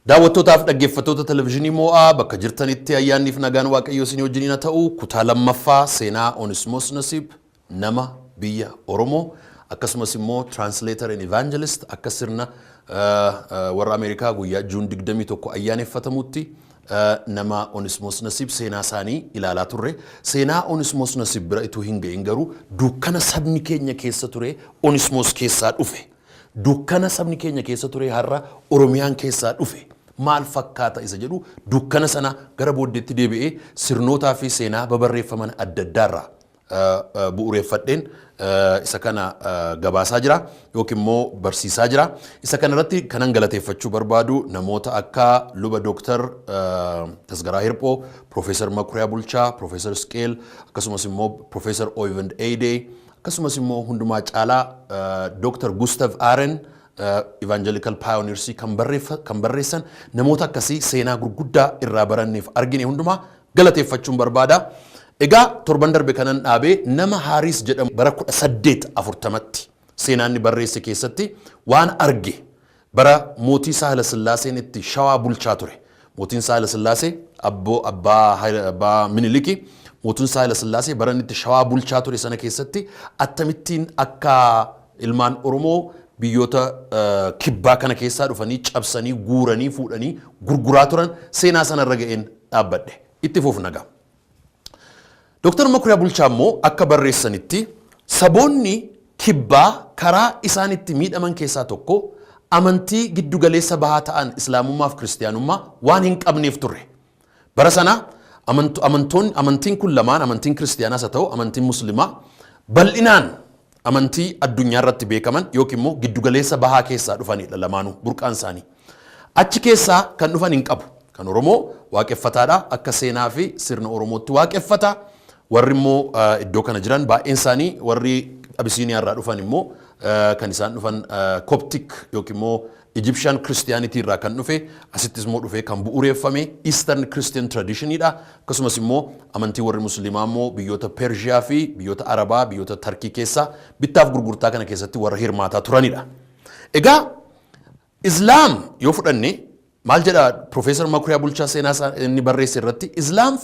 Daawwattootaaf dhaggeeffattoota Televezyiinii Moo'aa bakka jirtanitti, ayyaanniif nagaan Waaqayyoo isinii wajjiniin haa ta'u. Kutaa lammaffaa seenaa Onismoos Nasiib, nama biyya Oromoo, akkasumas immoo translator and evangelist, akka sirna warra Ameerikaa guyyaa Juun 21 ayyaaneffatamutti nama Onismoos Nasiib seenaa isaanii ilaalaa turre. Seenaa Onismoos Nasiib bira ituu hin ga'in garuu dukkana sabni keenya keessa ture Onismoos keessaa dhufe. Dukkana sabni keenya keessa ture, har'a Oromiyaan keessaa dhufe maal fakkaata isa jedhu, dukkana sana gara booddeetti deebi'ee sirnootaa fi seenaa babarreeffaman adda addaarraa bu'uureeffadheen isa kana gabaasaa jira yookiin immoo barsiisaa jira. Isa kana irratti kanan galateeffachuu barbaadu namoota akka Luba Dooktar Tasgaraa Hirphoo, Profeesar Makuriyaa Bulchaa, Profeesar Isqeel, akkasumas immoo Profeesar Oyvind Eidee, akkasumas immoo hundumaa caalaa Dooktar Gustav Aren, Evangelical Pioneers kan barreessan, namoota akkasii seenaa gurguddaa irraa baranneef argine hundumaa galateeffachuun barbaada. Egaa torban darbe kanan dhaabee nama Haaris jedhamu bara 1840tti seenaa inni barreesse keessatti waan arge, bara mootii Saahila Sillaaseen itti Shawaa bulchaa ture. Mootiin Saahila Sillaasee abboo abbaa Miniliki. Mootiin Saahila Sillaasee bara inni itti Shawaa bulchaa ture sana keessatti akkamittiin akka ilmaan Oromoo biyyoota kibbaa kana keessaa dhufanii cabsanii guuranii fuudhanii gurguraa turan seenaa sanarra ga'een dhaabbadhe. Itti fuuf nagaa. Dooktar Makuriyaa Bulchaa immoo akka barreessanitti, saboonni kibbaa karaa isaan itti miidhaman keessaa tokko amantii giddugaleessa bahaa ta'an Islaamummaa fi Kiristiyaanummaa waan hin qabneef turre. Bara sana amantoonni amantiin kun lamaan, amantiin Kiristiyaanaas haa ta'u amantiin Muslimaa, bal'inaan amantii addunyaa irratti beekaman yookiin immoo giddugaleessa bahaa keessaa dhufanidha lamaanuu burqaan isaanii. Achi keessaa kan dhufan hin qabu. Kan Oromoo waaqeffataadha. Akka seenaa fi sirna Oromootti waaqeffata. Warri immoo iddoo kana jiran baay'een isaanii, warri Abisiiniyaa irraa dhufan immoo, kan isaan dhufan Coptic yookiin immoo Egyptian Christianity irraa kan dhufe, asittis immoo dhufe kan bu'uureeffame Eastern Christian Traditionidha. Akkasumas immoo amantii warri Musliimaa immoo biyyoota Pershiyaa fi biyyoota Arabaa, biyyoota Tarkii keessaa bittaaf gurgurtaa kana keessatti warra hirmaataa turanidha. Egaa Islaam yoo fudhanne maal jedha Profeesar Makuriyaa Bulchaa seenaa isaa inni barreesse irratti? Islam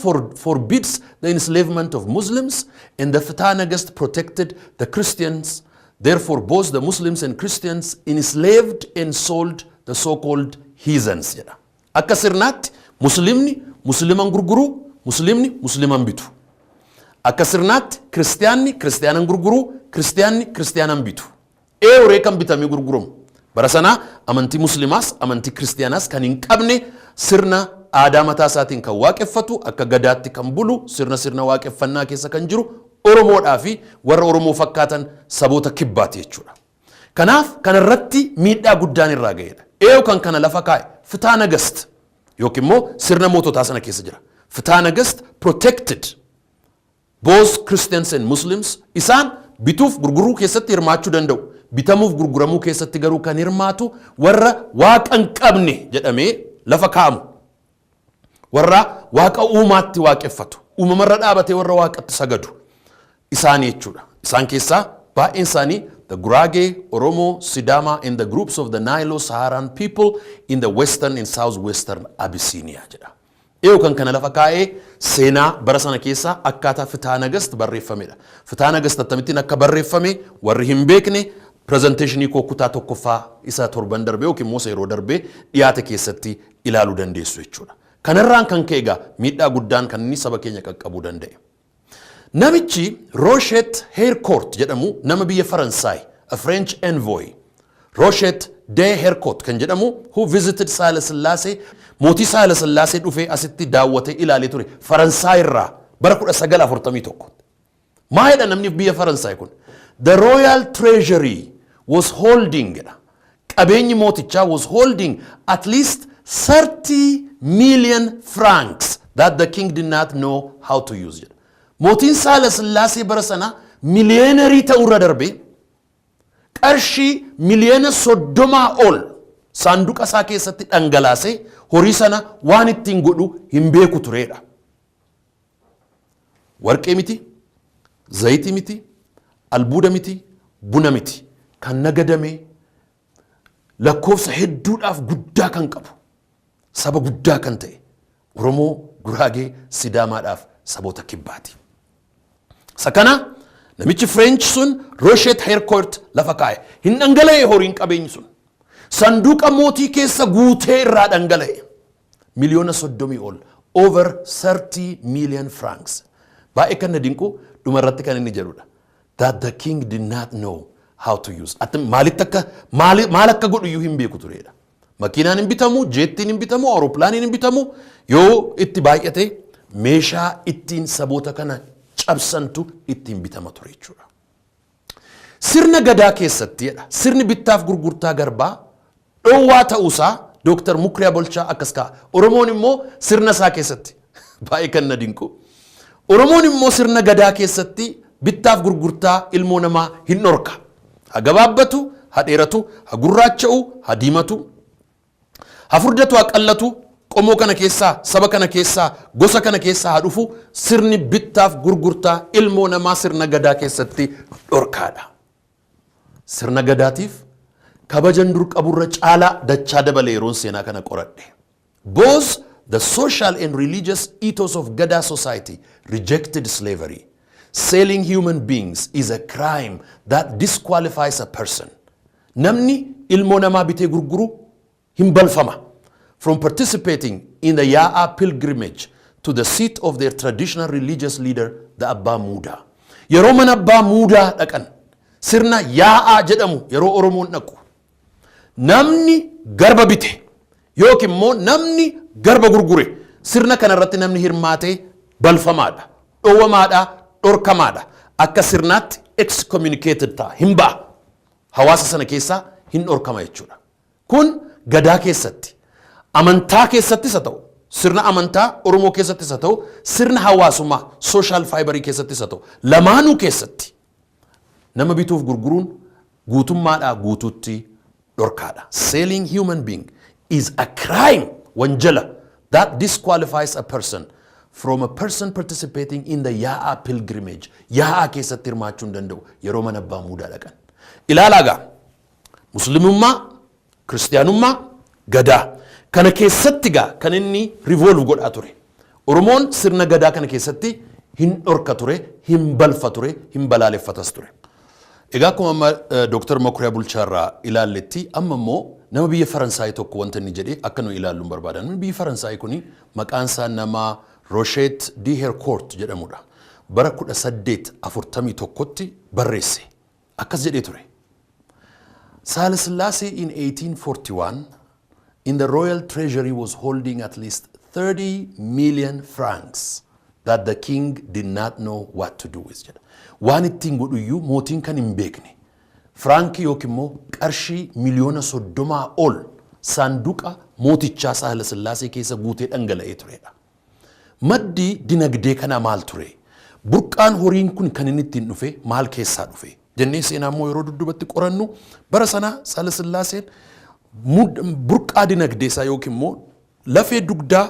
forbids the enslavement of Muslims and the Fetha Nagast protected the Christians. Therefore, both the Muslims and Christians enslaved and sold the so-called heathens jedha. Akka sirnaatti Muslimni Musliman gurguruu, Muslimni Musliman bitu. Akka sirnaatti Kiristiyaanni Kiristiyaanan gurguruu, Kiristiyaanni Kiristiyaanan bitu. Eeuree kan bitamee gurguramu. Bara sanaa amantii Muslimaas amantii Kiristiyaanaas kan hin qabne, sirna aadaa mataa isaatiin kan waaqeffatu, akka gadaatti kan bulu, sirna waaqeffannaa keessa kan jiru Oromoodhaa fi warra Oromoo fakkaatan saboota kibbaati jechuudha. Kanaaf kanarratti miidhaa guddaan irraa ga'edha. Eeyu kan kana lafa kaa'e? Fitaa Nagast yookiin immoo sirna moototaa sana keessa jira. Fitaa Nagast protected both Christians and Muslims. Isaan bituuf gurguruu keessatti hirmaachuu danda'u. Bitamuuf gurguramuu keessatti garuu kan hirmaatu warra waaqa hin qabne jedhamee lafa kaa'amu. Warra waaqa uumaatti waaqeffatu. Uumamarra dhaabatee warra waaqatti sagadu. Isaanii jechuudha. Isaan keessaa baay'een isaanii the Gurage, Oromo, Sidama and the groups of the Nilo-Saharan people in the western and southwestern Abyssinia jedha. Eeyu kan kana lafa kaa'ee? Seenaa bara sana keessa akkaataa Fitaa Nagast barreeffamedha. Fitaa Nagast akkamittiin akka barreeffame warri hin beekne presentationii koo kutaa tokkoffaa isa torban darbee yookiin immoo yeroo darbee dhiyaate keessatti ilaaluu dandeessu jechuudha. Kanarraan kan ka'e egaa miidhaa guddaan kan inni saba keenya qaqqabuu danda'e. Namichi Rochet Hercourt jedhamu nama biyya Faransaay, a French envoy, Rochet de Hercourt kan jedhamu, who visited Sahle Sillaasee, mootii Sahle Sillaasee dhufee asitti daawwatee ilaalee ture Faransaay irraa bara 1941. Maa jedha namni biyya Faransaay kun? The Royal Treasury was holding jedha. Qabeenyi mootichaa was holding at least 30 million francs that the king did not know how to use jedha. Mootiin Saala Sillaasee bara sana millionaire ta'urra darbee qarshii miliyoona 30 ol saanduqa isaa keessatti dhangalaasee horii sana waan ittiin godhu hin beeku turedha. Warqee miti, zayitii miti, albuuda miti, buna miti. Kan nagadame lakkoofsa hedduudhaaf guddaa kan qabu. Saba guddaa kan ta'e Oromoo, Guraagee, Sidaamaadhaaf saboota kibbaati. Isa kana namichi French sun Rochet Hercourt lafa kaa'e. Hin dhangala'e horiin qabeenyi sun. Sanduuqa mootii keessa guutee irraa dhangala'e. Miliyoona 30 ol. Over 30 million francs. Baay'ee kan na dinqu dhumarratti kan inni jedhudha. "That the king did not know how to use." Maalitti akka maal akka godhu iyyuu hin beeku turedha. Makiinaan hin bitamu, jeettiin hin bitamu, awurooppilaaniin hin bitamu, yoo itti baay'ate meeshaa ittiin saboota kana cabsantu ittiin bitama ture jechuudha. Sirna gadaa keessatti jedha. Sirni bittaaf gurgurtaa garbaa dhoowwaa ta'uusaa Dooktar Mukriyaa Bolchaa akkas ka'a. Oromoon immoo sirna isaa keessatti baay'ee kan na dinqu. Oromoon immoo sirna gadaa keessatti bittaaf gurgurtaa ilmoo namaa hin dhorka. Ha gabaabbatu, ha dheeratu, ha gurraacha'u, ha diimatu, ha furdatu, ha qallatu, qomoo kana keessaa, saba kana keessaa, gosa kana keessaa haa dhufu, sirni bittaaf gurgurtaa ilmoo namaa sirna gadaa keessatti dhorkaadha. Sirna gadaatiif kabajan dur qaburra caalaa dachaa dabale yeroon seenaa kana qoradhe. Both the social and religious ethos of Gada society rejected slavery. Selling human beings is a crime that disqualifies a person. Namni ilmoo namaa bitee gurguru hin balfama. From participating in the Ya'a pilgrimage to the seat of their traditional religious leader, the Abbaa Muudaa. Yeroo mana Abbaa Muudaa dhaqan, sirna yaa'aa jedhamu yeroo Oromoon dhaqu, namni garba bite yookiin immoo namni garba gurgure sirna kanarratti namni hirmaatee balfamaadha, dhowwamaadha, dhorkamaadha. Akka sirnaatti excommunicated ta'a, hin ba'a. Hawaasa sana keessaa hin dhorkama jechuudha. Kun gadaa keessatti, amantaa keessattis haa ta'u, sirna amantaa Oromoo keessattis haa ta'u, sirna hawaasummaa social fiberii keessattis haa ta'u, lamaanuu keessatti nama bituuf gurguruun guutummaadhaa guutuutti dhorkaadha. Selling human being is a crime, wanjala, that disqualifies a person from a person participating in the Yaa'aa pilgrimage. Yaa'aa keessatti hirmaachuu hin danda'u yeroo mana Abbaa Muudaa dhaqan. Ilaalaa gaa, Muslimummaa, Kiristiyaanummaa, gadaa. Kana keessatti gaa kan inni revolve godhaa ture. Oromoon sirna gadaa kana keessatti hin dhorka ture, hin balfa ture, hin balaaleffatas ture. Egaa akkuma amma Dooktar Makuriyaa Bulchaarraa ilaalletti, amma immoo nama biyya Faransaay tokko wanta inni jedhee akka nu ilaallu hin barbaadan. Namni biyya Faransaay kuni maqaan isaa nama Rochet d'Hercourt jedhamudha. Bara 1841tti barreesse. Akkas jedhee ture. Sahle Selassie in 1841 in the royal treasury was holding at least 30 million francs that the king did not know what to do with, jedha. Waan ittiin godhuyyuu mootiin kan hin beekne. Firaankii yookiin immoo qarshii miliyoona 30 ol saanduqa mootichaa Sahle Sillaasee keessa guutee dhangala'ee turedha. Maddi dinagdee kanaa maal ture? Burqaan horiin kun kan inni ittiin dhufe maal keessaa dhufe? Jennee seenaa immoo yeroo dudduubatti qorannu, bara sana Sahle Sillaaseen burqaa dinagdee isaa yookiin immoo lafee dugdaa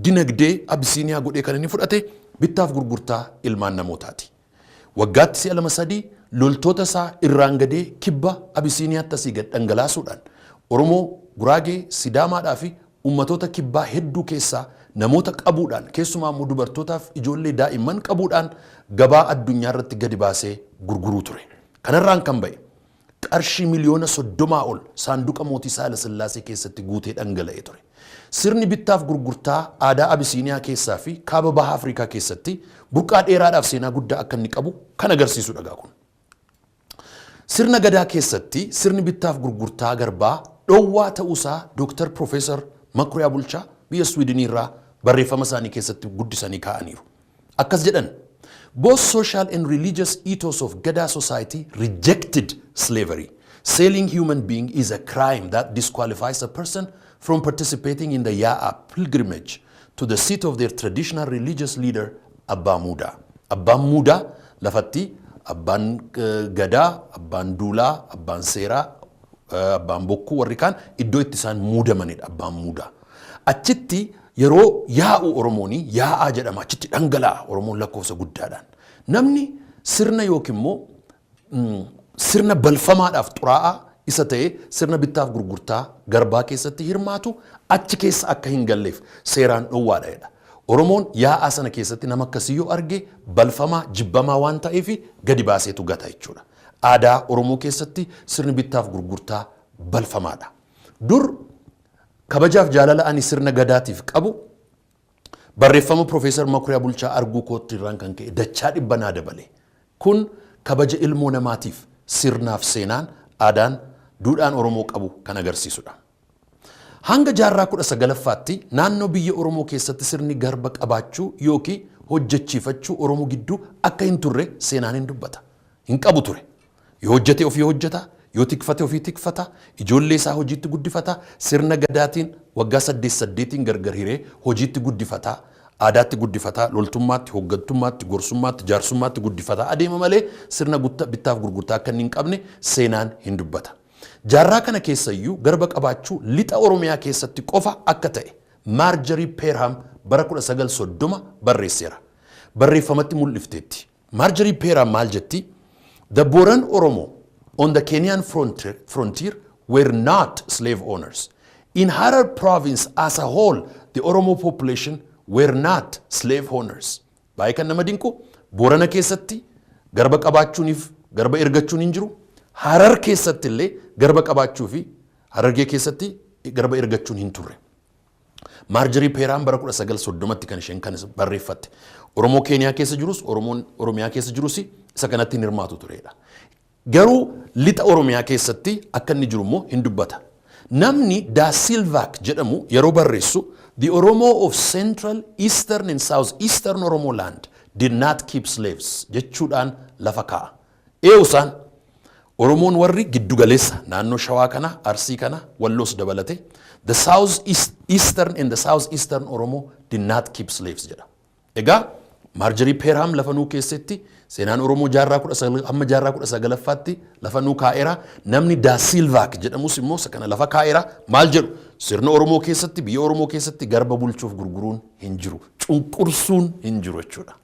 dinagdee Abisiiniyaa godhee kan inni fudhate bittaaf gurgurtaa ilmaan namootaati. Waggaatti si'a lama sadii loltoota isaa irraan gadee kibba Abisiiniyaatti asii gad dhangalaasuudhaan Oromoo, Guraagee, Sidaamaadhaa fi ummatoota kibbaa hedduu keessaa namoota qabuudhaan, keessumaa immoo dubartootaaf ijoollee daa'imman qabuudhaan, gabaa addunyaa irratti gadi baasee gurguruu ture. Kanarraan kan ba'e qarshii miliyoona 30 ol saanduqa mootii Saala Sillaasee keessatti guutee dhangala'ee ture. Sirni bittaaf gurgurtaa aadaa Abisiiniyaa keessaa fi kaaba baha Afrikaa keessatti burqaa dheeraadhaaf seenaa guddaa akka inni qabu kan agarsiisu dhagaa kun. Sirna gadaa keessatti sirni bittaaf gurgurtaa garbaa dhowwaa ta'uusaa Dooktar Profeesar Makuriyaa Bulchaa biyya Swiidinii irraa barreeffama isaanii keessatti guddisanii kaa'aniiru. Akkas jedhan: "Both social and religious ethos of Gada society rejected slavery. Selling human being is a crime that disqualifies a person from participating in the Ya'a pilgrimage to the seat of their traditional religious leader, Abbaa Muudaa." Abbaan Muudaa lafatti abbaan gadaa, abbaan duulaa, abbaan seeraa, abbaan bokkuu warri kaan iddoo itti isaan muudamanidha abbaan muudaa. Achitti yeroo yaa'u Oromooni yaa'aa jedhama, achitti dhangala'a Oromoon lakkoofsa guddaadhaan. Namni sirna yookiin immoo sirna balfamaadhaaf xuraa'aa isa ta'e sirna bittaaf gurgurtaa garbaa keessatti hirmaatu achi keessa akka hin galleef seeraan dhowwaadha jedha. Oromoon yaa'aa sana keessatti nama akkasii yoo arge balfamaa, jibbamaa waan ta'eef gadi baaseetu gata jechuudha. Aadaa Oromoo keessatti sirni bittaaf gurgurtaa balfamaadha. Dur kabajaaf jaalala ani sirna gadaatiif qabu barreeffama Profeesar Makuriyaa Bulchaa arguu kootti irraan kan ka'e dachaa 100 naa dabale. Kun kabaja ilmoo namaatiif sirnaaf seenaan, aadaan, duudhaan Oromoo qabu kan agarsiisudha. Hanga jaarraa 19ffaatti naannoo biyya Oromoo keessatti sirni garba qabaachuu yookiin hojjechiifachuu Oromoo gidduu akka hin turre seenaan hin dubbata. Hin qabu ture. Yoo hojjete ofii hojjeta, yoo tikfate ofii tikfata, ijoollee isaa hojiitti guddifata, sirna gadaatiin waggaa saddeet saddeetiin gargar hiree hojiitti guddifata, aadaatti guddifata, loltummaatti, hooggantummaatti, gorsummaatti, jaarsummaatti guddifata adeema malee sirna bittaaf gurgurtaa akka inni hin qabne seenaan hin dubbata. Jaarraa kana keessayyuu garba qabaachuu lixa Oromiyaa keessatti qofa akka ta'e Maarjarii Peerham bara 1930 barreesseera. Barreeffamatti mul'ifteetti. Maarjarii Peerham maal jetti? "The Boran Oromo on the Kenyan frontier were not slave owners. In Harar province as a whole, the Oromo population were not slave owners." Baay'ee kan nama dinqu, Boorana keessatti garba qabaachuuniif garba ergachuun hin jiru. Harar keessatti illee garba qabaachuu fi Harargee keessatti garba ergachuun hin turre. Maarjarii Peeraan bara 1930tti kan isheen kan barreeffatte. Oromoo Keeniyaa keessa jirus, Oromoon Oromiyaa keessa jirus isa kanatti hin hirmaatu turedha. Garuu lixa Oromiyaa keessatti akka inni jiru immoo hin dubbata. Namni Da Silvaak jedhamu yeroo barreessu, "The Oromo of Central, Eastern and South Eastern Oromo land did not keep slaves" jechuudhaan lafa kaa'a. Eewu isaan Oromoon warri giddugaleessa naannoo Shawaa kana, Arsii kana, Walloos dabalate, the South East, Eastern and the South Eastern Oromo did not keep slaves jedha. Egaa Maarjarii Peerhaam lafa nuu keessatti seenaan Oromoo jaarraa 19 hamma jaarraa 19ffaatti lafa nuu kaa'eera. Namni Daa Silvaak jedhamus immoo isa kana lafa kaa'eera. Maal jedhu? Sirna Oromoo keessatti, biyya Oromoo keessatti garba bulchuuf gurguruun hin jiru. Cunqursuun hin jiru jechuudha.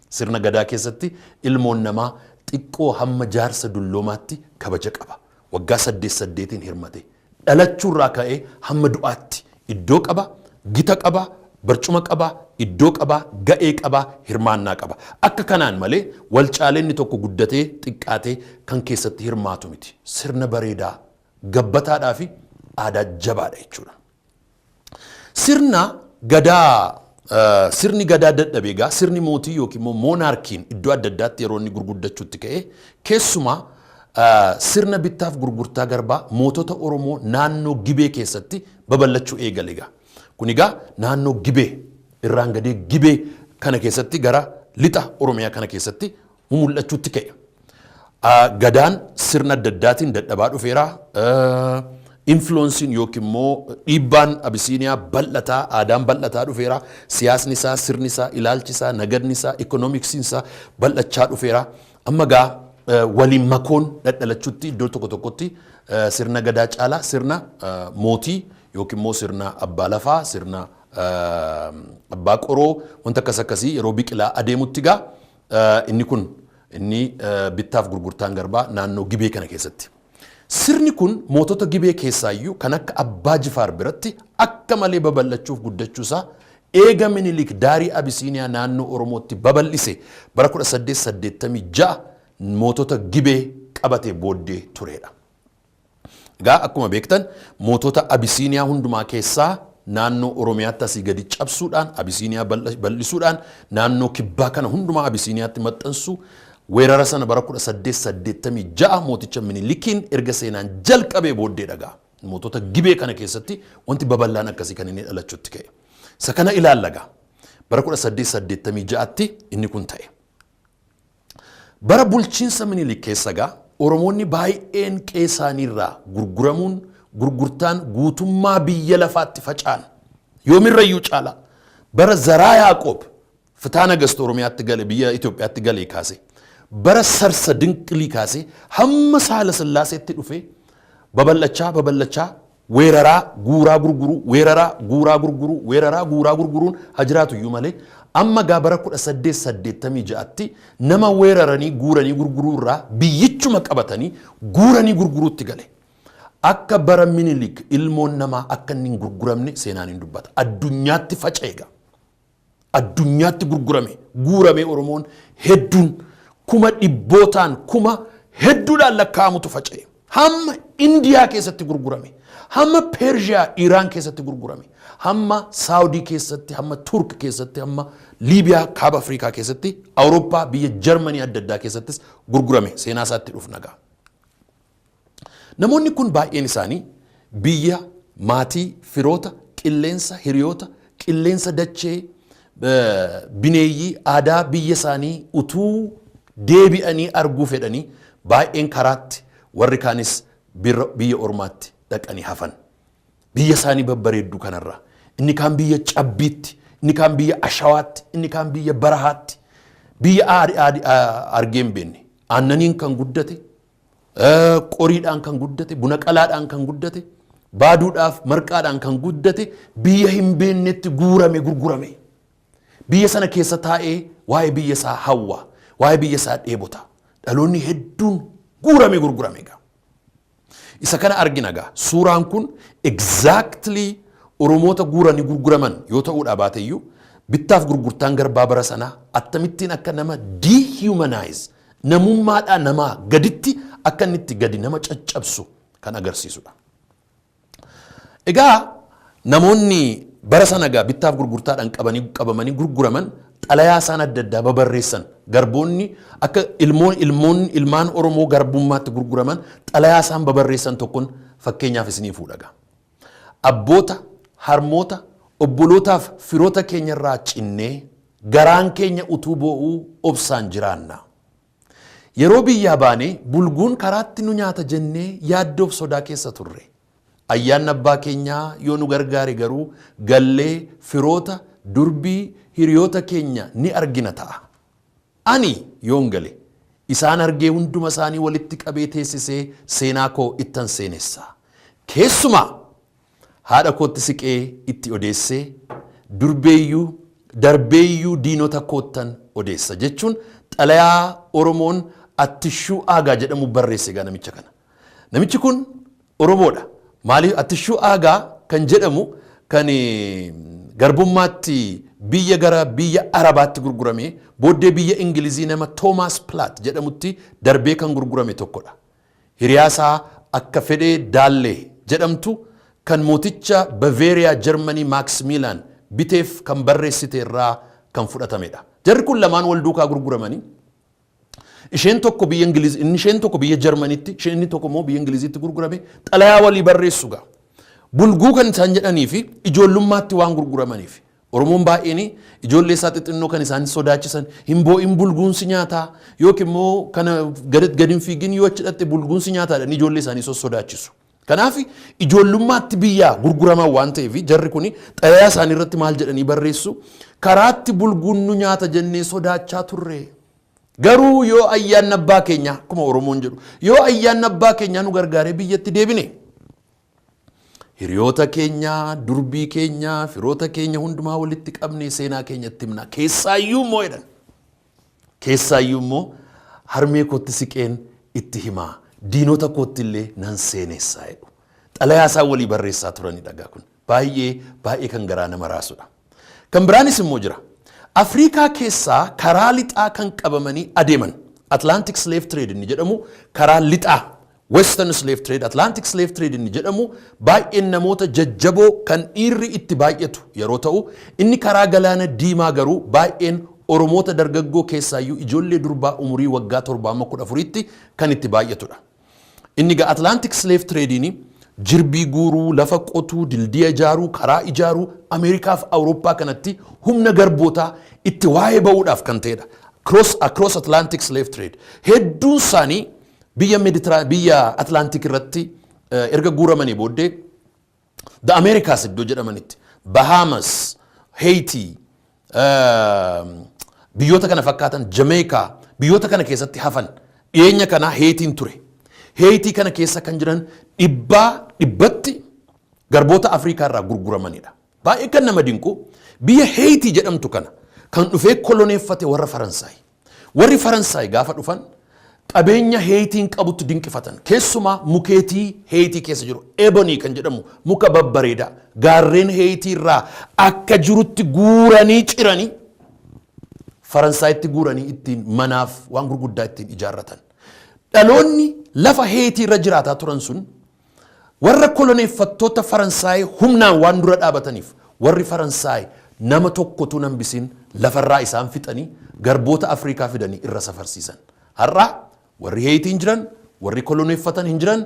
Sirna gadaa keessatti ilmoon namaa xiqqoo hamma jaarsa dulloomaatti kabaja qaba. Waggaa saddeet saddeetiin hirmate. Dhalachuurraa ka'ee hamma du'aatti iddoo qaba, gita qaba, barcuma qaba, iddoo qaba, ga'ee qaba, hirmaannaa qaba. Akka kanaan malee wal caaleenni tokko guddatee xiqqaatee kan keessatti hirmaatu miti. Sirna bareedaa, gabbataadhaa fi aadaa jabaadha jechuudha. Sirna gadaa, sirni gadaa dadhabee egaa sirni mootii yookiin immoo monarchyn iddoo adda addaatti yeroo inni gurguddachuutti ka'e, keessumaa sirna bittaaf gurgurtaa garbaa mootota Oromoo naannoo Gibee keessatti babal'achuu eegale egaa. Kun egaa naannoo Gibee irraan gadee Gibee kana keessatti gara lixa Oromiyaa kana keessatti mumul'achuutti ka'e. Gadaan sirna adda addaatiin dadhabaa dhufeera. Influenceiin yookiin immoo dhiibbaan Abisiiniyaa bal'ataa, aadaan bal'ataa dhufeera. Siyaasni isaa, sirni isaa, ilaalchi isaa, nagadni isaa, economicsiin isaa bal'achaa dhufeera. Amma gaa waliin makoon dhadhalachuutti iddoo tokko tokkotti sirna gadaa caalaa sirna mootii yookiin immoo sirna abbaa lafaa, sirna abbaa qoroo, wanta akkas akkasii yeroo biqilaa adeemutti gaa inni kun inni bittaaf gurgurtaan garbaa naannoo Gibee kana keessatti. Sirni kun mootota Gibee keessaayyuu kan akka Abbaa Jifaar biratti akka malee babal'achuuf guddachuusaa eega Minilik daarii Abisiiniyaa naannoo Oromootti babal'ise bara 1886 mootota Gibee qabate booddee turedha. Egaa akkuma beektan mootota Abisiiniyaa hundumaa keessaa naannoo Oromiyaatti asii gadi cabsuudhaan, Abisiiniyaa bal'isuudhaan, naannoo kibbaa kana hundumaa Abisiiniyaatti maxxansu weerara sana bara 1886 mooticha Minilikiin erga seenaan jalqabee booddee dhagaa. Mootota Gibee kana keessatti wanti babal'aan akkasii kan inni dhalachuutti ka'e. Isa kana ilaallagaa. Bara 1886tti inni kun ta'e. Bara bulchiinsa Minilik keessa gaa Oromoonni baay'een qe'ee isaaniirraa gurguramuun, gurgurtaan guutummaa biyya lafaatti faca'an yoomirrayyuu caala bara Zaraa Yaaqoob fitaa Nagast Oromiyaatti gale, biyya Itoophiyaatti galee kaase, bara Sarsa Dinqilii kaase hamma Saala Sillaaseetti dhufe babal'achaa babal'achaa, weeraraa guuraa gurguruu, weeraraa guuraa gurguruu, weeraraa guuraa gurguruun haa jiraatu iyyuu malee, amma gaa bara 1886tti nama weeraranii guuranii gurguruu irraa biyyichuma qabatanii guuranii gurguruutti gale. Akka bara Minilik ilmoon namaa akka inni hin gurguramne seenaan hin dubbata. Addunyaatti faca'e egaa. Addunyaatti gurgurame, guurame. Oromoon hedduun kuma dhibbootaan, kuma hedduudhaan lakkaa'amutu faca'e. Hamma Indiyaa keessatti gurgurame, hamma Peershiyaa, Iraan keessatti gurgurame, hamma Saawudii keessatti, hamma Turk keessatti, hamma Liibiyaa, Kaaba Afrikaa keessatti, Awurooppaa biyya Jarmanii adda addaa keessattis gurgurame. Seenaa isaatti dhufna gaa. Namoonni kun baay'een isaanii biyya, maatii, firoota, qilleensa, hiriyoota, qilleensa dachee, bineeyyii, aadaa biyya isaanii utuu deebi'anii arguu fedhanii baay'een karaatti, warri kaanis biyya ormaatti dhaqanii hafan. Biyya isaanii babbareedduu kanarraa. Inni kaan biyya cabbiitti, inni kaan biyya ashawaatti, inni kaan biyya barahaatti, biyya argee hin beekne. Aannaniin kan guddate, qoriidhaan kan guddate, buna qalaadhaan kan guddate, baaduudhaaf marqaadhaan kan guddate, biyya hin beeknetti guurame, gurgurame. Biyya sana keessa taa'ee waa'ee biyya isaa hawwa, waa'ee biyya isaa dheebota. Dhaloonni hedduun guurame, gurgurame egaa. Isa kana argina egaa. Suuraan kun exactly Oromoota guuranii gurguraman yoo ta'uudha baateyyuu, bittaaf gurgurtaan garbaa bara sanaa akkamittiin akka nama dehumanize, namummaadhaa namaa gaditti akka inni itti gadi nama caccabsu kan agarsiisudha. Egaa namoonni bara sana egaa bittaaf gurgurtaadhaan qabanii qabamanii gurguraman xalayaa isaan adda addaa babarreessan, garboonni akka ilmoon ilmoon ilmaan Oromoo garbummaatti gurguraman xalayaa isaan babarreessan tokkoon fakkeenyaaf isinii fuudhaga. "Abboota, harmoota, obbolootaaf firoota keenya irraa cinnee garaan keenya utuu boo'uu obsaan jiraanna. Yeroo biyyaa baanee bulguun karaatti nu nyaata jennee yaaddoof sodaa keessa turre. Ayyaanni abbaa keenyaa yoo nu gargaare garuu gallee firoota, durbii, hiriyoota keenya ni argina ta'a. Ani yoon gale isaan argee hunduma isaanii walitti qabee teessisee seenaa koo ittan seenessa. Keessumaa haadha kootti siqee itti odeessee, durbeeyyuu darbeeyyuu diinota koottan odeessa" jechuun xalayaa Oromoon Attishuu Aagaa jedhamu barreesse egaa namicha kana. Namichi kun Oromoodha. Maaliif Attishuu Aagaa kan jedhamu kan garbummaatti biyya gara biyya Arabaatti gurgurame, booddee biyya Ingilizii nama Toomaas Pilaat jedhamutti darbee kan gurgurame tokkodha. Hiriyaasaa akka fedhee Daallee jedhamtu kan mooticha Baveeriyaa Jarmanii Maaksimiilaan biteef kan barreessite irraa kan fudhatamedha. Jarri kun lamaan wal duukaa gurguramanii, isheen tokko biyya Ingiliz, inni isheen tokko biyya Jarmanitti, isheen inni tokko immoo biyya Ingilizitti gurgurame. Xalayaa walii barreessu gaa. Bulguu kan isaan jedhanii fi ijoollummaatti waan gurguramaniif. Oromoon baay'een ijoollee isaa xixinnoo kan isaan sodaachisan, "Hin boo'in, bulguun si nyaataa," yookiin immoo "Kana gadi hin fiigin, yoo achi dhatte bulguun si nyaataa" jedhanii ijoollee isaanii sossodaachisu. Kanaaf ijoollummaatti biyyaa gurguraman waan ta'eef, jarri kun xalayaa isaanii irratti maal jedhanii barreessu? "Karaatti bulguun nu nyaata jennee sodaachaa turre. Garuu yoo ayyaanni abbaa keenyaa," akkuma Oromoon jedhu, "yoo ayyaanni abbaa keenyaa nu gargaaree biyyatti deebine, hiriyoota keenya, durbii keenya, firoota keenya hundumaa walitti qabnee seenaa keenyatti himna. Keessaayyuu immoo," jedhan, "keessaayyuu immoo harmee kootti siqeen itti himaa, diinota kootti illee nan seenessaa" jedhu. Xalayaa isaan walii barreessaa turanidha gaa kun. Baay'ee baay'ee kan garaa nama raasudha. Kan biraanis immoo jira. Afriikaa keessaa karaa lixaa kan qabamanii adeeman, Atlantic Slave Trade inni jedhamu, karaa lixaa, Western Slave Trade, Atlantic Slave Trade inni jedhamu, baay'een namoota jajjaboo kan dhiirri itti baay'atu yeroo ta'u, inni karaa galaana diimaa garuu baay'een Oromoota dargaggoo, keessaayyuu ijoollee durbaa umurii waggaa 7 amma 14tti kan itti baay'atudha. Inni gaa Atlantic Slave Trade'n jirbii guuruu, lafa qotuu, dildiya ijaaruu, karaa ijaaruu, Ameerikaaf Awurooppaa kanatti humna garbootaa itti waa'ee ba'uudhaaf kan ta'edha. Across Atlantic Slave Trade. Hedduun isaanii biyya Meditira biyya Atlantic irratti erga guuramanii booddee The Americas iddoo jedhamanitti, Bahamas, Haiti, biyyoota kana fakkaatan, Jamaica, biyyoota kana keessatti hafan. Dhiyeenya kana Haitiin ture. Haitii kana keessa kan jiran dhibbaa dhibbatti garboota Afrikaa irraa gurguramanidha. Baay'ee kan nama dinqu, biyya Haitii jedhamtu kana kan dhufee koloneeffate warra Faransaay. Warri Faransaay gaafa dhufan Qabeenya Heeyitiin qabutti dinqifatan. Keessumaa mukeetii Heeyitii keessa jiru ebony kan jedhamu, muka babbareedaa gaarreen Heeyitii irraa akka jirutti guuranii ciranii Faransaayitti guuranii ittiin manaaf waan gurguddaa ittiin ijaarratan. Dhaloonni lafa Heeyitii irra jiraataa turan sun warra koloneeffattoota Faransaay humnaan waan dura dhaabataniif, warri Faransaay nama tokkotu hambisiin lafarraa isaan fixanii garboota Afrikaa fidanii irra safarsiisan. Har'a warri Heeyitii hin jiran, warri koloneeffatan hin jiran,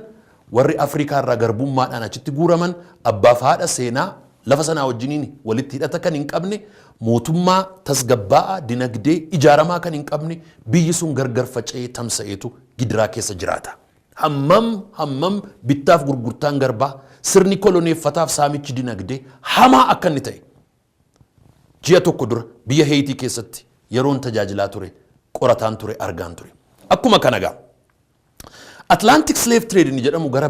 warri Afrikaa irraa garbummaadhaan achitti guuraman abbaaf haadha seenaa lafa sanaa wajjiniin walitti hidhata kan hin qabne, mootummaa tasgabbaa'aa dinagdee ijaaramaa kan hin qabne, biyyi sun gargar faca'ee tamsa'eetu gidiraa keessa jiraata. Hammam hammam bittaaf gurgurtaan garbaa, sirni koloneeffataaf saamichi dinagdee hamaa akka inni ta'e ji'a tokko dura biyya Heeyitii keessatti yeroon tajaajilaa ture, qorataan ture, argaan ture. Akkuma kana gaa Atlantic Slave Trade inni jedhamu gara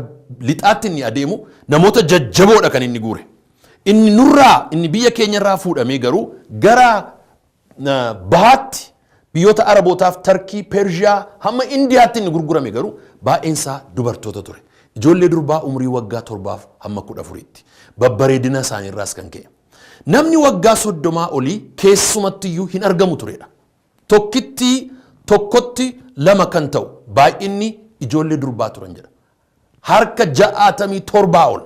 lixaatti inni adeemu namoota jajjaboodha kan inni guure. Inni nurraa, inni biyya keenyarraa fuudhamee garuu gara bahaatti biyyoota Arabootaaf Tarkii, Peershiyaa hamma Indiyaatti inni gurgurame garuu baay'een isaa dubartoota ture. Ijoollee durbaa umurii waggaa 7f hamma 14tti. Babbareedina isaaniirraas kan ka'e. Namni waggaa 30 olii keessumattiyyuu hin argamu turedha. Tokkitti tokkotti lama kan ta'u baay'inni ijoollee durbaa turan jedha. Harka 67 ol,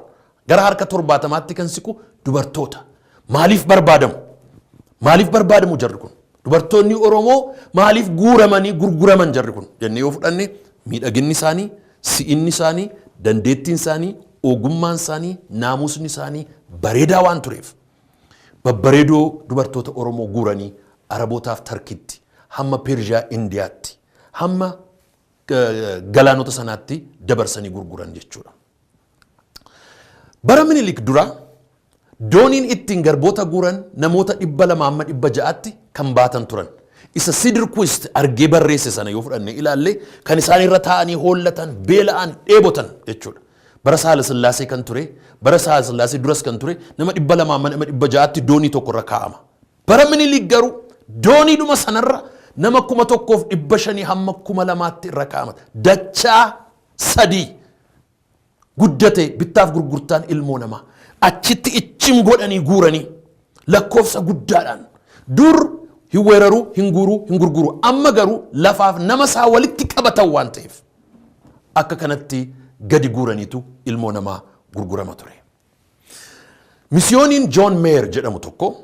gara harka 70tti kan siqu dubartoota. Maaliif barbaadamu? Maaliif barbaadamu jarri kun? Dubartoonni Oromoo maaliif guuramanii gurguraman jarri kun jennee yoo fudhanne, miidhaginni isaanii, si'inni isaanii, dandeettiin isaanii, ogummaan isaanii, naamusni isaanii bareedaa waan tureef babbareedoo dubartoota Oromoo guuranii Arabootaaf Tarkitti hamma Peershiyaa, Indiyaatti, hamma galaanota sanaatti dabarsanii gurguran jechuudha. Bara Minilik dura dooniin ittiin garboota guuran namoota 200 hamma 600tti kan baatan turan. Isa Cederquist argee barreesse sana yoo fudhanne ilaalle, kan isaan irra taa'anii hoollatan, beela'an, dheebotan jechuudha. Bara Saala Sillaasee kan ture, bara Saala Sillaasee duras kan ture, nama 200 hamma nama 600tti doonii tokko irra kaa'ama. Bara Minilik garuu dooniidhuma sanarra nama 1500 hamma 2000tti irra kaa'ama. Dachaa sadii guddate bittaaf gurgurtaan ilmoo namaa. Achitti ichim godhanii guuranii lakkoofsa guddaadhaan. Dur hin weeraruu, hin guuruu, hin gurguru. Amma garuu lafaaf nama isaa walitti qabatan waan ta'eef akka kanatti gadi guuraniitu ilmoo namaa gurgurama ture. Misiyooniin John Mayer jedhamu tokko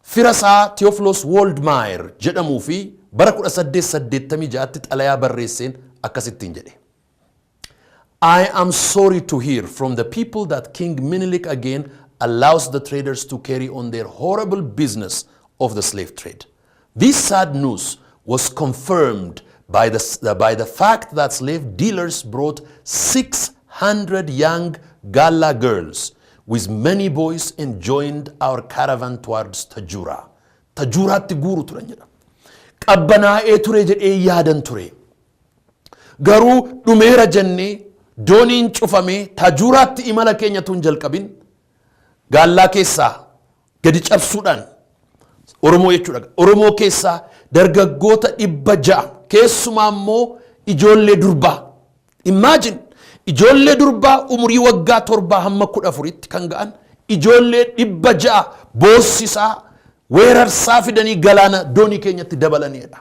fira isaa Theophilus Waldmeyer jedhamuu fi bara 1886tti xalayaa barreesseen akkasittiin jedhe. "I am sorry to hear from the people that King Menelik again allows the traders to carry on their horrible business of the slave trade. This sad news was confirmed by the fact that slave dealers brought 600 young Gala girls with many boys and joined our caravan towards Tajura." Tajuraatti guuru turan jedha. Qabbanaa'ee ture jedhee yaadan ture. Garuu dhumeera jennee dooniin cufamee Tajuuraatti imala keenya tun jalqabin, gaallaa keessaa gadi cabsuudhaan, Oromoo jechuudha. Oromoo keessaa dargaggoota 600, keessumaa immoo ijoollee durbaa. Imagine, ijoollee durbaa umurii waggaa 7 hamma 14tti kan ga'an ijoollee 600 boossisaa, weerarsaa fidanii galaana doonii keenyatti dabalanidha.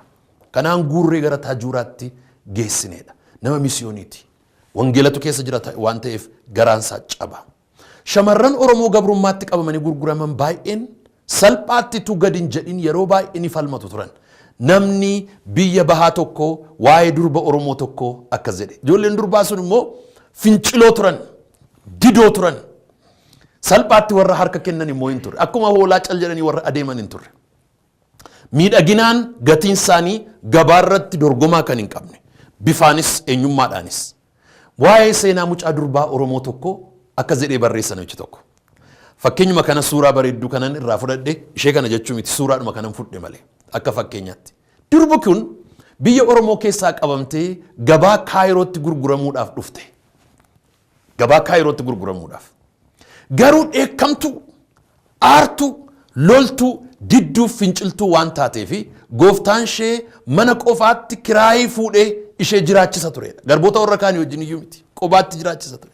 Kanaan guurree gara Taajuuraatti geessinedha. Nama misiyooniiti. Wangeelatu keessa jira waan ta'eef garaansaa caba. Shamarran Oromoo gabrummaatti qabamanii gurguraman baay'een salphaatti tu gadi hin jedhin yeroo baay'ee ni falmatu turan. Namni biyya bahaa tokko waa'ee durba Oromoo tokko akkas jedhe. Ijoolleen durbaa sun immoo finciloo turan, didoo turan. Salphaatti warra harka kennan immoo hin turre. Akkuma hoolaa cal jedhanii warra adeeman hin turre. Miidhaginaan gatiin isaanii gabaarratti dorgomaa kan hin qabne. Bifaanis eenyummaadhaanis. Waa'ee seenaa mucaa durbaa Oromoo tokko akkas jedhee barreessa namichi tokko. Fakkeenyuma kana suuraa bareedduu kanan irraa fudhadhe, ishee kana jechuu miti, suuraadhuma kanan fudhe malee akka fakkeenyaatti. Durbi kun biyya Oromoo keessaa qabamtee gabaa Kaayirootti gurguramuudhaaf dhufte. Gabaa Kaayirootti gurguramuudhaaf. Garuu dheekkamtuu, aartuu, loltuu, didduuf finciltuu waan taateefi gooftaan ishee mana qofaatti kiraayii fuudhee ishee jiraachisa turedha. Garboota warra kaanii wajjin iyyuu miti. Qobaatti jiraachisa ture.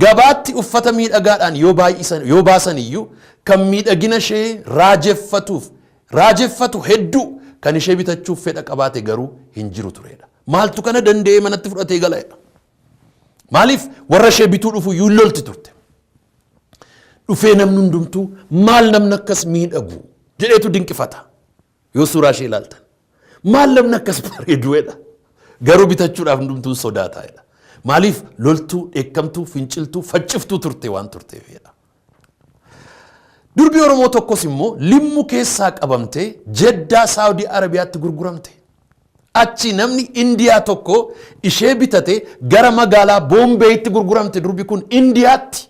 Gabaatti uffata miidhagaadhaan yoo baay'isan, yoo baasan iyyuu, kan miidhagina ishee raajeffatuuf raajeffatu hedduu, kan ishee bitachuuf fedha qabaate garuu hin jiru turedha. Maaltu kana danda'ee manatti fudhatee gala? Maaliif warra ishee bituu dhufu iyyuu lolti turte. Dhufee namni hundumtuu "Maal namni akkas miidhagu?" jedheetu dinqifata. Yoo suuraa ishee ilaaltan. "Maal namni akkas bareeduudha?" Garuu bitachuudhaaf hundumtuu sodaataadha. Maaliif? Loltuu, dheekkamtuu, finciltuu, facciftuu turte waan turteefidha. Durbi Oromoo tokkos immoo Limmu keessaa qabamtee Jeddaa, Saawudii Arabiyaatti gurguramte. Achi namni Indiyaa tokko ishee bitate, gara magaalaa Boombeeyitti gurguramte durbi kun Indiyaatti.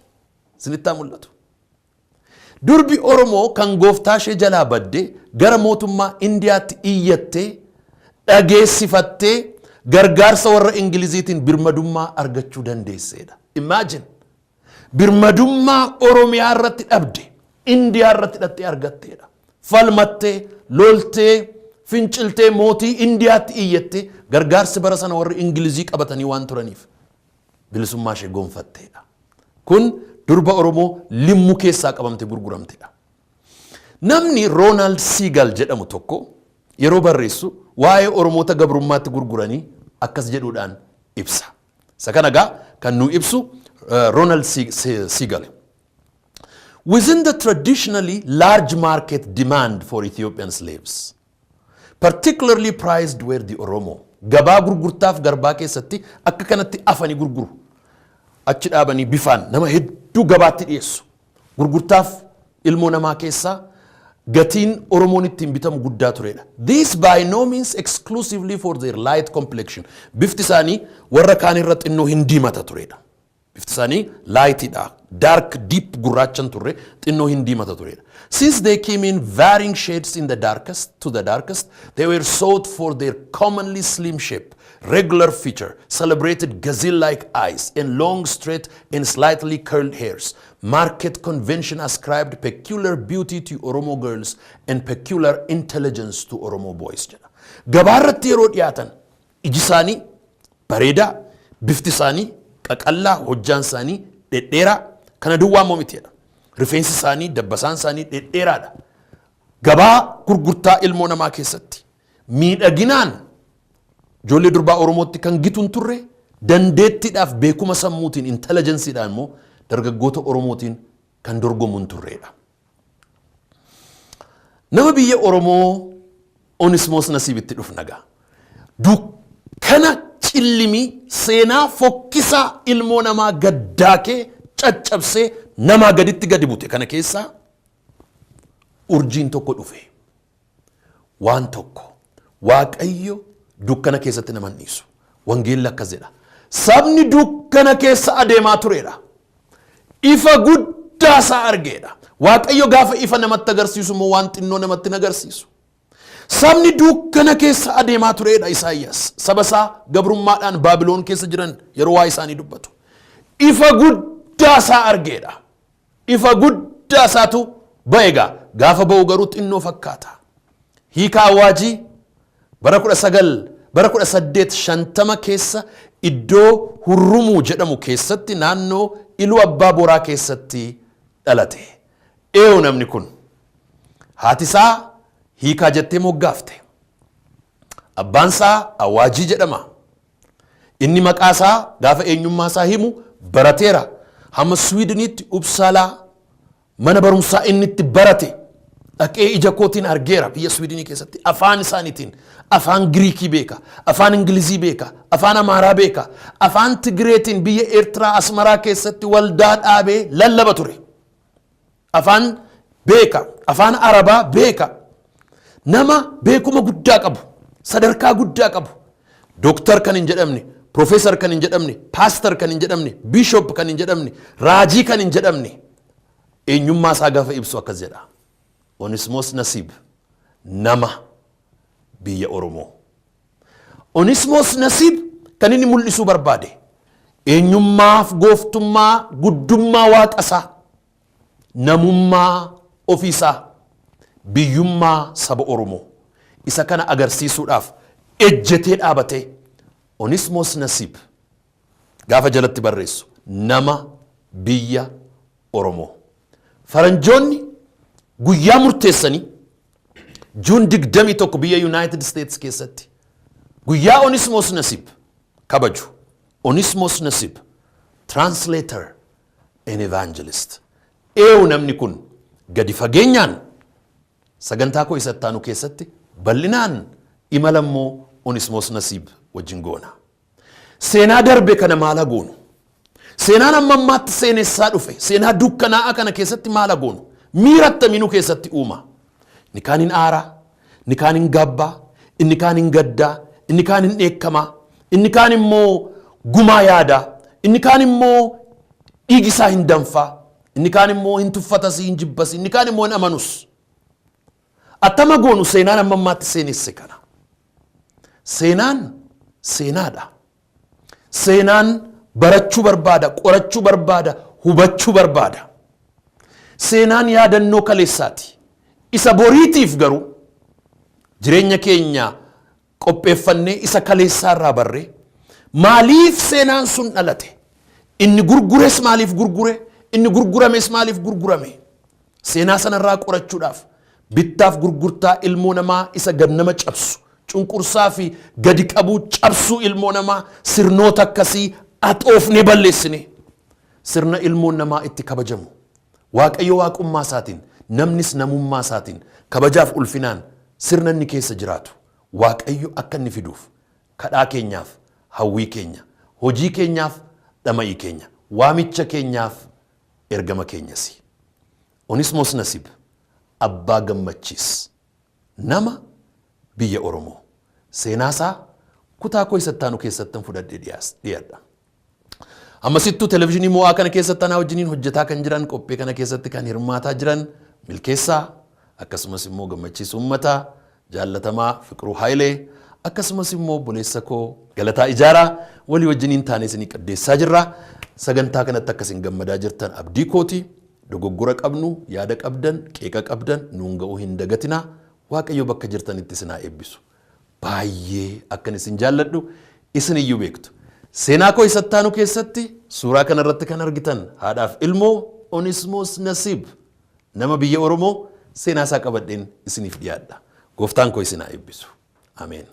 Isinittaa mul'atu. Durbi Oromoo kan gooftaa ishee jalaa badde gara mootummaa Indiyaatti iyyattee, dhageessifattee, gargaarsa warra Ingiliziitiin birmadummaa argachuu dandeesseedha. Imagine, birmadummaa Oromiyaa irratti dhabde Indiyaa irratti hidhattee argatteedha. Falmattee, loltee, finciltee, mootii Indiyaatti iyyattee, gargaarsi bara sana warri Ingilizii qabatanii waan turaniif bilisummaa ishee gonfatteedha. Kun durba Oromoo Limmuu keessaa qabamte gurguramtedha. Namni Roonaald Siigal jedhamu tokko yeroo barreessu waa'ee Oromoota gabrummaatti gurguranii akkas jedhuudhaan ibsa. Isa kana egaa kan nu ibsu Roonaald Siigal. "Within the traditionally large market demand for Ethiopian slaves, particularly prized were the Oromo." Gabaa gurgurtaaf garbaa keessatti akka kanatti afanii gurguru. Achi dhaabanii bifaan nama hedduu gabaatti dhiyeessu. Gurgurtaaf ilmoo namaa keessaa gatiin Oromoon ittiin bitamu guddaa turedha. "This by no means exclusively for their light complexion." Bifti isaanii warra kaan irra xinnoo hin diimata turedha. Bifti isaanii light idha. Dark deep gurraacha hin turre, xinnoo hin diimata turedha. "Since they came in varying shades in the darkest to the darkest, they were sought for their commonly slim shape, regular feature, celebrated gazelle-like eyes, and long, straight, and slightly curled hairs. Market convention ascribed peculiar beauty to Oromo girls and peculiar intelligence to Oromo boys," jedha. Gabaarratti yeroo dhiyaatan iji isaanii bareedaa, bifti isaanii qaqallaa, hojjaan isaanii dhedheeraa, kana duwwaa immoo mitiidha. Rifeensi isaanii, dabbasaan isaanii dhedheeraadha. Gabaa gurgurtaa ilmoo namaa keessatti miidhaginaan ijoollee durbaa Oromootti kan gitu hin turre, dandeettiidhaaf beekuma sammuutiin, intelligence iidhaan immoo dargaggoota Oromootiin kan dorgomu hin turreedha. Nama biyya Oromoo Onismoos Nasiibitti dhufna gaa. Dukkana cillimii seenaa fokkisaa ilmoo namaa gaddaakee caccabsee namaa gaditti gadi bute kana keessaa urjiin tokko dhufe. Waan tokko, Waaqayyo dukkana keessatti nama hin dhiisu. Wangeelli akkas jedha. Sabni dukkana keessa adeemaa turedha. Ifa guddaa isaa argeedha. Waaqayyo gaafa ifa namatti agarsiisu immoo waan xinnoo namatti hin agarsiisu. Sabni dukkana keessa adeemaa turedha Isaayyaas. Saba isaa gabrummaadhaan Baabiloon keessa jiran yeroo waa isaanii dubbatu. Ifa guddaa isaa argeedha. Ifa guddaa isaatu ba'e. Gaafa ba'u garuu xinnoo fakkaata. Hiikaa Awaajii bara 1850 keessa iddoo Hurrumuu jedhamu keessatti, naannoo Iluu Abbaa Boraa keessatti dhalate. Eeyo, namni kun haati isaa Hiikaa jettee moggaafte. Abbaan isaa Awaajii jedhama. Inni maqaa isaa gaafa eenyummaa isaa himu barateera. Hamma Swiidinitti, Uppsaalaa, mana barumsaa inni itti barate dhaqee ija kootiin argeera. Biyya Swiidinii keessatti afaan isaaniitiin, afaan Giriikii beeka, afaan Ingilizii beeka, afaan Amaaraa beeka, afaan Tigireetiin biyya Eertiraa Asmaraa keessatti waldaa dhaabee lallaba ture. Afaan beeka, afaan Arabaa beeka. Nama beekuma guddaa qabu, sadarkaa guddaa qabu, dooktar kan hin jedhamne, piroofeesar kan hin jedhamne, pastor kan hin jedhamne, bishop kan hin jedhamne, raajii kan hin jedhamne, eenyummaa isaa gaafa ibsu akkas jedha. Onismoos Nasiib, nama biyya Oromoo. Onismoos Nasiib kan inni mul'isuu barbaade eenyummaaf gooftummaa guddummaa waaqa isaa, namummaa ofiisaa, biyyummaa saba Oromoo isa kana agarsiisuudhaaf ejjetee dhaabatee Onismoos Nasiib gaafa jalatti barreessu nama biyya Oromoo. Faranjoonni guyyaa murteessanii June 21 biyya United States keessatti guyyaa Onismoos Nasiib kabaju. Onismoos Nasiib, translator and evangelist. Eewu namni kun gadi fageenyaan sagantaa koo isa ittaanu keessatti bal'inaan imala immoo Onismoos Nasiib wajjin goona. Seenaa darbe kana maala goonu? Seenaan amma ammaatti seenessaa dhufe, seenaa dukkanaa'aa kana keessatti maala goonu? Miira akkamii nu keessatti uuma? Inni kaan hin aaraa, inni kaan hin gaabbaa, inni kaan hin gaddaa, inni kaan hin dheekkamaa, inni kaan immoo gumaa yaadaa, inni kaan immoo dhiigi isaa hin danfaa, inni kaan immoo hin tuffatas, hin jibbas, inni kaan immoo hin amanus. Attama goonu seenaan amma ammaatti seenesse kana? Seenaan seenaadha. Seenaan barachuu barbaada, qorachuu barbaada, hubachuu barbaada. Seenaan yaadannoo kaleessaati. Isa boriitiif garuu jireenya keenya qopheeffannee isa kaleessaa irraa barree maaliif seenaan sun dhalate? Inni gurgures maaliif gurgure? Inni gurgurames maaliif gurgurame? Seenaa sanarraa qorachuudhaaf bittaaf gurgurtaa ilmoo namaa isa gad nama cabsu, cunqursaa fi gadi qabuu cabsuu ilmoo namaa, sirnoota akkasii axoofnee balleessine sirna ilmoon namaa itti kabajamu, Waaqayyo waaqummaa isaatiin, namnis namummaa isaatiin kabajaaf ulfinaan sirna inni keessa jiraatu Waaqayyo akka inni fiduuf kadhaa keenyaaf, hawwii keenya, hojii keenyaaf, dhama'ii keenya, waamicha keenyaaf, ergama keenyasi. Onismoos Nasiib Abbaa Gammachiis, nama biyya Oromoo, seenaasaa kutaa koo isattaanu keessattan fudhadhee dhiyaadha. Ammasittuu televezyiinii Mo'aa kana keessatti anaa wajjiniin hojjetaa kan jiran, qophii kana keessatti kan hirmaataa jiran Milkeessaa, akkasumas immoo Gammachiis Uummataa, jaallatamaa Fiqiruu Haayilee, akkasumas immoo obboleessa koo Galataa Ijaaraa walii wajjiniin taanee isinii qaddeessaa jirra. Sagantaa kanatti akkasiin gammadaa jirtan abdii kooti. Dogoggora qabnu, yaada qabdan, qeeqa qabdan nuun ga'uu hin dagatinaa. Waaqayyo bakka jirtanitti isin haa eebbisu. Baay'ee akkan isin jaalladhu isin iyyuu beektu. Seenaa koo isattaanu keessatti suuraa kanarratti kan argitan haadhaaf ilmoo Onismoos Nasiib, nama biyya Oromoo, seenaa isaa qabadheen isiniif dhiyaadha. Gooftaan koo isin haa eebbisu. Ameen.